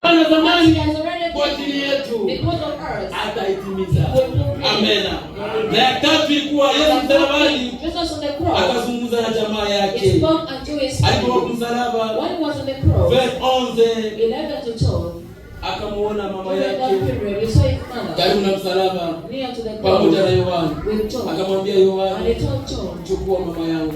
Na zamani He has already kwa ajili given yetu because of us. Ataitimiza. Amena. Na ya tatu ilikuwa Yesu msalabani Jesus on the cross, akazungumza na jamaa he yake. spoke unto his Alipokuwa family. msalaba, When he was on the cross, verse 11, 11 to 12, akamuona mama during that yake period, he saw his mother karibu na msalaba near to the pamoja na cross Yohana. with John. Akamwambia And he Yohana, told John, "Chukua mama yangu."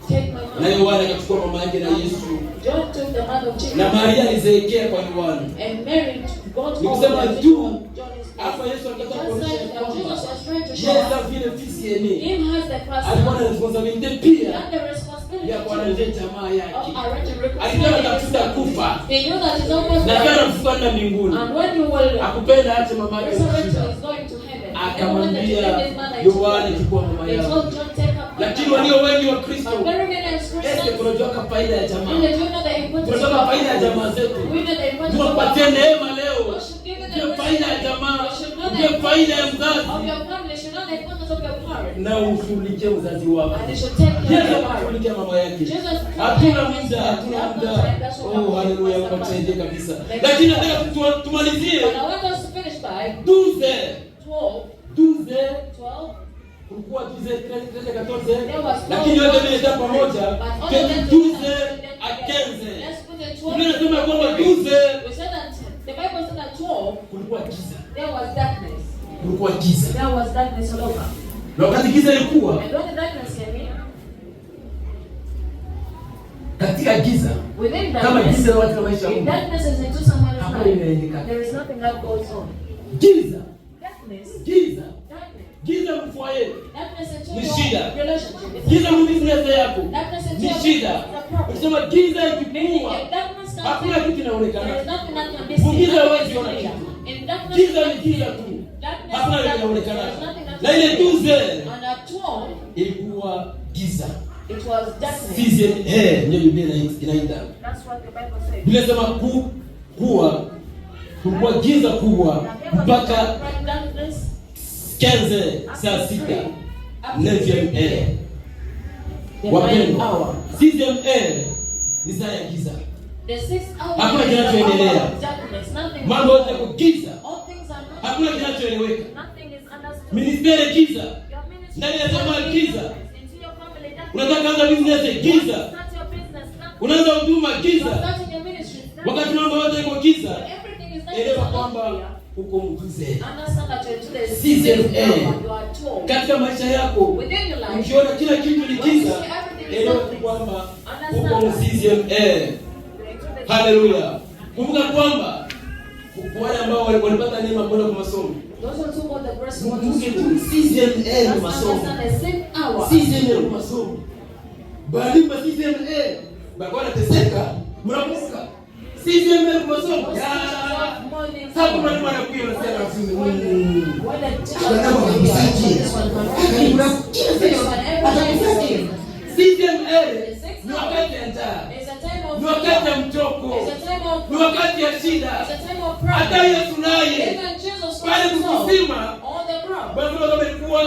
"Take my Na mother." Yohana akachukua mama yake na Yesu. John took the mother of Jesus. Na Maria alizeekea kwa Yohana. And Mary got Ni over kusema the tu John is hapa Yesu akataka Just kuonyesha like that kwamba Jesus was trying to show yeye us vile fils aîné him as the alikuwa na person. responsabilité He pia had the responsibility ya to kuarranger jamaa yake. of arranging Alijua reconciling his atafuta family. kufa. He knew that he's almost Na dead. kana mfuka mbinguni. And when you will Akupenda ache mama yake resurrect, kushida. is going to heaven. And he wanted to Akamwambia take his mother into Yohana, heaven. "Chukua mama He yangu." told John, "Take up my Lakini mother." walio wengi wa Kristo, But very many as eske Christians, tunajuaka faida ya jamaa? really do know the importance Tunajua of faida ya jamaa zetu. We know the importance Mungu of our akupatie neema leo. God should give you the Ujue faida ya jamaa, You should know the ujue faida ya mzazi of your family. You should know the importance of your parents. na ushughulikie mzazi wako. And you should take care of Yesu your parents. akashughulikia mama yake. Jesus took Hatuna care of his muda, family. hatuna We have no muda. time. That's what Oh, we're haleluya, going Mungu to atusaidie kabisa. Thank Lakini you. nataka tumalizie But I want us to finish by 12 12. 12 12. Kulikuwa 12, 13, 13, 14, There was lakini 12. yote mbili pamoja But all of them 12 together, à 15. let's put it 12. Biblia inasema kwamba 12 We said that the Bible said that 12 kulikuwa giza, there was darkness. Kulikuwa giza. There was darkness all over. Na wakati giza ilikuwa And when the darkness came in, katika giza, within kama darkness, giza katika maisha ya if Mungu, darkness is into someone's hakuna life, inaendeka. there is nothing that goes on. Giza, Darkness, giza, darkness, giza mfoyer, darkness into Ni your shida. relationship. It's Giza mu business yako Darkness into ni your shida. business is a problem. Ukisema giza Meaning, ikikuwa, if darkness comes hakuna in, kitu kinaonekana. there is nothing that can be seen. Mugiza Nothing huwezi is ona clear. kitu. In darkness, Giza you ni can't giza see. tu, Darkness hakuna is darkness. inaonekana. There is nothing that Na can ile be seen. 12 And at 12, ilikuwa giza. it was darkness. Sixième heure ndio Biblia inaita. That's what the Bible says. Biblia inasema kuwa kulikuwa giza kubwa And there was mpaka bright darkness 15 saa sita, up to 9e heure. the ninth Wapendwa, hour. sixième heure ni saa ya giza. The sixth hour Hakuna is the hour kinachoendelea. of darkness. Nothing Mambo is yote yako giza, All things are not hakuna kinachoeleweka. Nothing is understood. Ministère giza, Your ministry ndani ya is jamaa darkness. giza. Into your family, darkness. Unataka anza business giza, Start your business, darkness. Unaanza huduma You are giza, starting your ministry, darkness. wakati mambo yote iko giza, Everything is darkness. Elewa Not kwamba clear. uko mgize. Understand that you're to the Sixième sixth heure. hour. You are 12. Katika maisha yako Within your life, ukiona kila kitu ni when you giza, see everything is elewa darkness, kwamba understand uko that sixième heure. you're into the Haleluya! Kumbuka kwamba kwa wale ambao walipata neema kwenda kwa masomo, Those ones who got the grace to go to kumbuke tu school, sixième heure ni must masomo. understand the same hour. Sixième heure ni masomo. Balimu ba sixième heure balikuwa wanateseka, mnakumbuka? Sixième heure ni masomo. Those Ya. teachers have morning Sasa mwalimu anakuja anasema wanafunzi, When the teacher Anataka comes here, kukusaidia. this one can This one, every time is same. Sixième heure ni wakati ya njaa, It's a time of ni wakati ya mchoko, It's a time of ni wakati ya shida. It's a time of Hata problem. Yesu naye Even Jesus pale was so kukisima on the ground. Bwana kama ilikuwa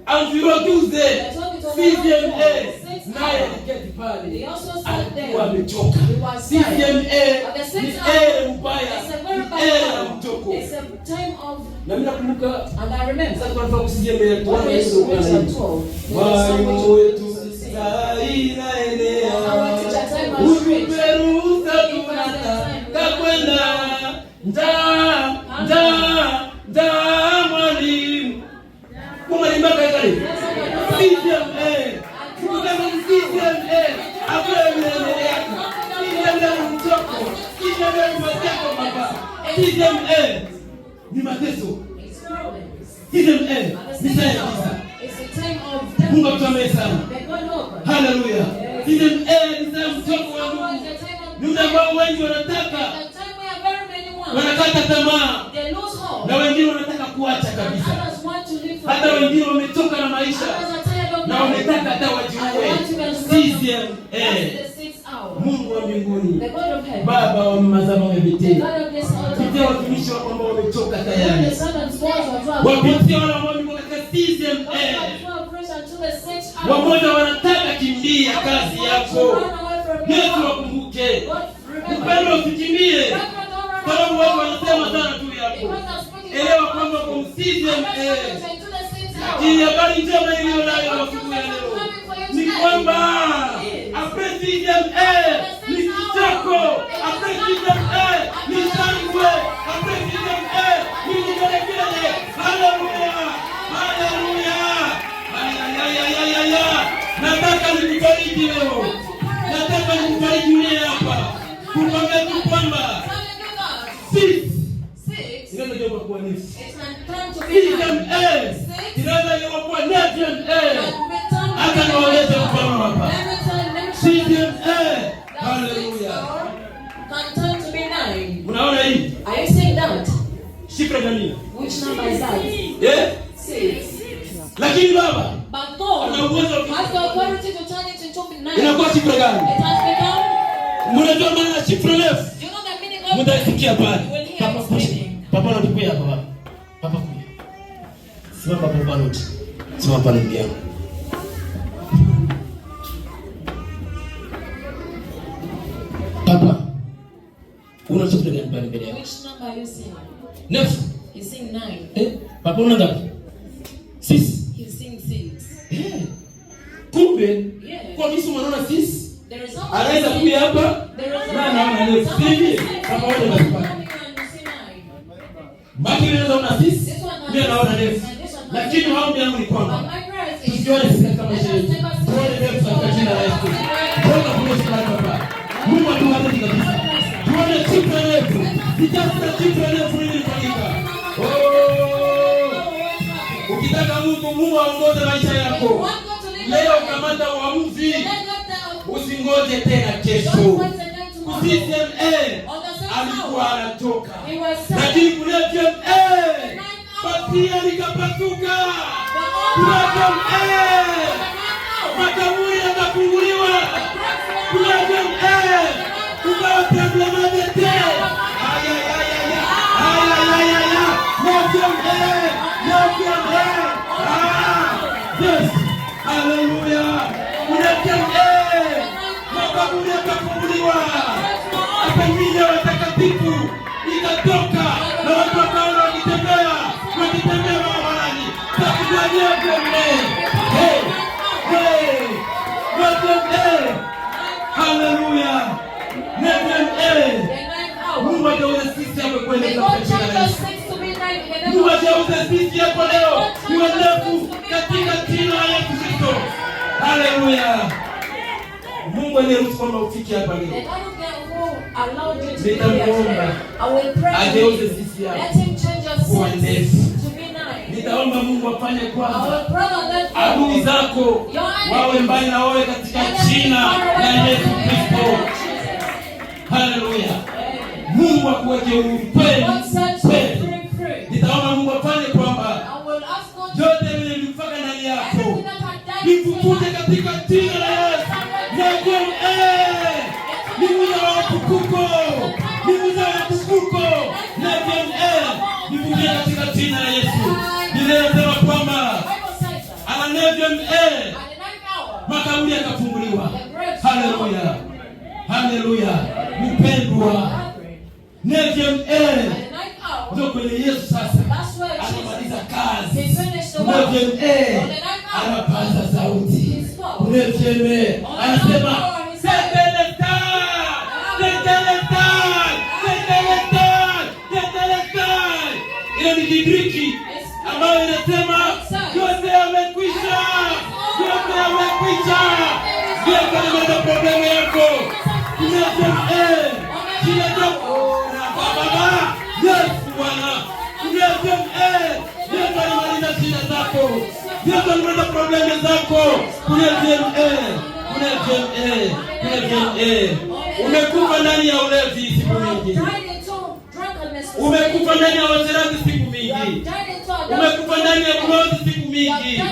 environ 12, They told it was sixième around heure, 12, six naye hour. aliketi pale, He also sat there. alikuwa amechoka. He was tired. Sixième heure At the ni sixth heure hour, mbaya, it's a very ni bad heure ya hour. mchoko. It's a time of, Na mimi nakumbuka and I remember sasa tunafaa ku sixième heure when tuone we used Yesu to reach at anaimba. 12, there was so Mwalimu much wetu to sing. saa inaenea, Our teacher time has reached. utupe ruhusa, tunataka kwenda. Njaa, njaa, njaa, mwalimu. Kwa mwalimu akaikali. Sixième heure. Tukutane sixième heure. Hakuna inaendelea. Sixième heure ni mchoko. Sixième heure ni mateso, baba. Sixième heure ni mateso. It's problem. Sixième heure At the ni saa sixth ya giza. hour, it's a time of Mungu darkness. atusamehe sana. May God help us. Haleluya. Sixième heure ni saa ya mchoko wa Hour ndugu. is a time of Ni muda ambao wengi wanataka It's a time where very many want. wanakata tamaa They lose hope. na wengine wanataka kuacha And kabisa. others want to live for Hata them. wengine wamechoka na maisha Others are tired of na life. wametaka hata And wajiue. want even to Sixième That's heure. the sixth hour. Mungu wa mbinguni, The God of heaven. Baba wa mazao ya The Beteli, God of this altar. pitia watumishi wako ambao wamechoka When tayari, the servants was or wapitie wale ambao wako katika sixième Those heure. who have preached until the sixth hour. Wamoja wanataka kimbia kazi Others want to yako. run away from your Yesu house. wakumbuke. God remember. Upendo usikimbie. Brethren, don't run Sababu watu wanasema sana juu yako. Elewa kwamba uko sixième heure. Lakini habari njema iliyo nayo asubuhi ya leo ni kwamba après sixième heure ni kicheko, après sixième heure ni shangwe, après sixième heure ni vigelegele. Haleluya, haleluya! Ayayayayaya, nataka nikufariji leo, nataka nikufariji uliye hapa, kukwambia tu kwamba six inaweza geuka kuwa neuf, sixième heure inaweza geuka kuwa neuvième heure. Hata niwaeleze mfano hapa. Sixième heure. Haleluya. Can turn to be 9. Unaona hii? Are you seeing that? Chiffre gani? Which number is that? Eh? 6. Lakini baba But God ana uwezo wa has the authority to turn it into 9. Inakuwa chiffre gani? It has become. Mnajua maana ya chiffre neuf? Do you know the meaning of Mtaisikia pale. You will hear Papa its kuja. meaning. Papa anatukuya hapa baba. Papa kuja. Simama hapo pale wote. Simama pale ndugu yangu. Papa. Una chiffre gani pale mbele yako? Which number are you seeing? Neuf. He's seeing 9. Eh? Papa una ngapi? Six. He's seeing 6. Eh. Kumbe Yeah. kwa kisu unaona six There is anaweza kuja hapa na anaona neuf. Hivi kama wote basi pale. Maki inaweza ona six, mimi naona neuf. Lakini maombi yangu ni kwamba tusione sisi katika maisha yetu. Tuone neuf katika jina la Yesu. Tuone kule jina la Baba. Mungu atubariki kabisa. Tuone chiffre neuf. Sitafuta chiffre neuf nini ilifanyika. Oh! Ukitaka Mungu aongoze maisha yako. Leo kamata uamuzi. Usingoje tena kesho. Sixième heure alikuwa anatoka. Lakini kuneuvième heure pazia likapasuka. Kuneuvième heure makaburi yakafunguliwa. Kuneuvième heure kukawa tremblement de terre. Ay, ay, ay, ay, ay, ay, ay, ay, ay. Neuvième heure, neuvième heure. Ah, yes. Haleluya. Kuneuvième heure makaburi yakafunguliwa. Hata miili ya watakatifu ikatoka na watu wakaona wakitembea barabarani. Takujua neuvième heure. Hey, hey, neuvième heure. Haleluya. Neuvième heure. Mungu ageuze sisi hapo kueleza kwa jina la Yesu. Mungu ageuze sisi hapo leo iwe ndefu katika jina la Yesu Kristo. Haleluya. Mungu aliyeruhusu kwamba ufike hapa leo. Nitamuomba ageuze sisi hapa kuwa ndefu. Nitaomba Mungu afanye kwanza adui zako wawe mbali na wewe katika jina la Yesu Kristo. Haleluya. Mungu akuweke huru kweli kweli. Nitaomba Mungu afanye kwamba yote vile vilifaka ndani yako vifufuke katika jina la Yesu. Neuvième heure ni muda wa ufufuko, ni muda wa ufufuko. Neuvième heure nifufuke katika jina la Yesu. Biblia inasema kwamba à la neuvième heure makaburi yakafunguliwa. Haleluya, haleluya. Mpendwa, neuvième heure ndio kwenye Yesu sasa anamaliza kazi. Neuvième heure anapaza sauti. Neuvième heure anasema tetelestai, tetelestai, tetelestai, tetelestai. Ile ni Kigiriki ambayo inasema yote yamekwisha, yote yamekwisha. Yesu anamaliza problème yako. Neuvième heure kila jambo baba Yesu Bwana. Neuvième heure Yesu anamaliza shida zako. Yesu anamaliza problème zako. Neuvième heure, neuvième heure, neuvième heure. Umekufa ndani ya ulevi siku mingi. Umekufa ndani ya uasherati siku mingi. Umekufa ndani ya ulozi siku mingi.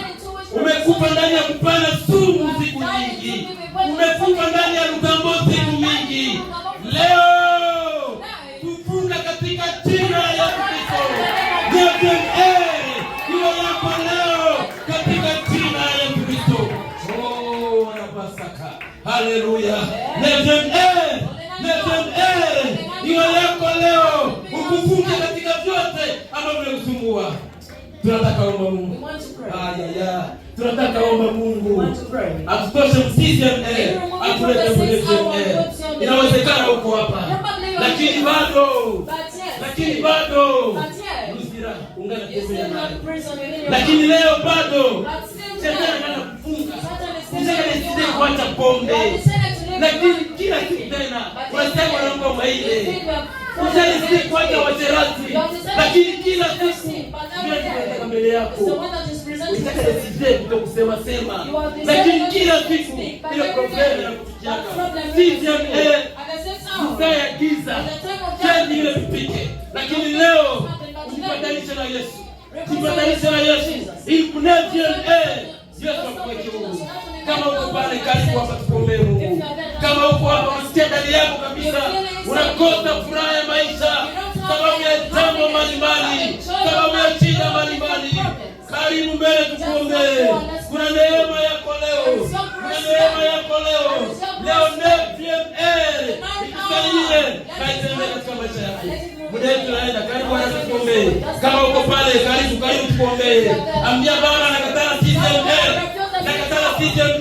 Umekufa ndani ya kupana sumu siku nyingi. Umekufa ndani ya lugambo siku mingi. Leo tufunga katika jina la Yesu Kristo. Neuvième heure iwe yako leo katika jina la Yesu Kristo. Oh, napasaka. Haleluya. Neuvième heure, neuvième heure iwe yako leo. Tunataka omba We Mungu. Want to pray. Aya, tunataka omba We Mungu want to pray. atutoshe mccma, atulete mu 9e. Inawezekana uko hapa, lakini bado, But yes, lakini bado but yes, Luzira ungana you still naye. have prison within your Lakini heart. leo bado But still shetani today, anaanza kufunga. Satan is still Shetani telling you asije out. kuacha You pombe, have decided to live lakini life kila siku drinking. tena But unasema instead, unaomba you ile think you have Ushanisii kuacha washerati, lakini kila siku ndio tunataka mbele yako. It's the one that is presented Unataka to you. décider kutokusema sema, You have decided lakini not to kila speak, siku but ile every problem day, inakufikiaka. that problem reaches you. Sixième At the sixth hour, saa ya giza, at the time of chaji ile darkness, tupike, lakini leo ujipatanishe na Yesu, jipatanishe na Yesu ili kunevye Yesu akuweke huru. Kama uko pale, karibu hapa tukuombee Mungu. Kama uko hapa unasikia ndani yako kabisa unakosa furaha ya maisha sababu ya jambo mbalimbali, sababu ya shida mbalimbali, karibu mbele tukuombee. Kuna neema yako leo, kuna neema yako leo. Leo neuvième ikusaidie na itembee katika maisha yako. Muda wetu naenda, karibu hapa tukuombee. Kama uko pale, karibu, karibu tukuombee. Ambia Baba, nakataa sixième, nakataa sixième.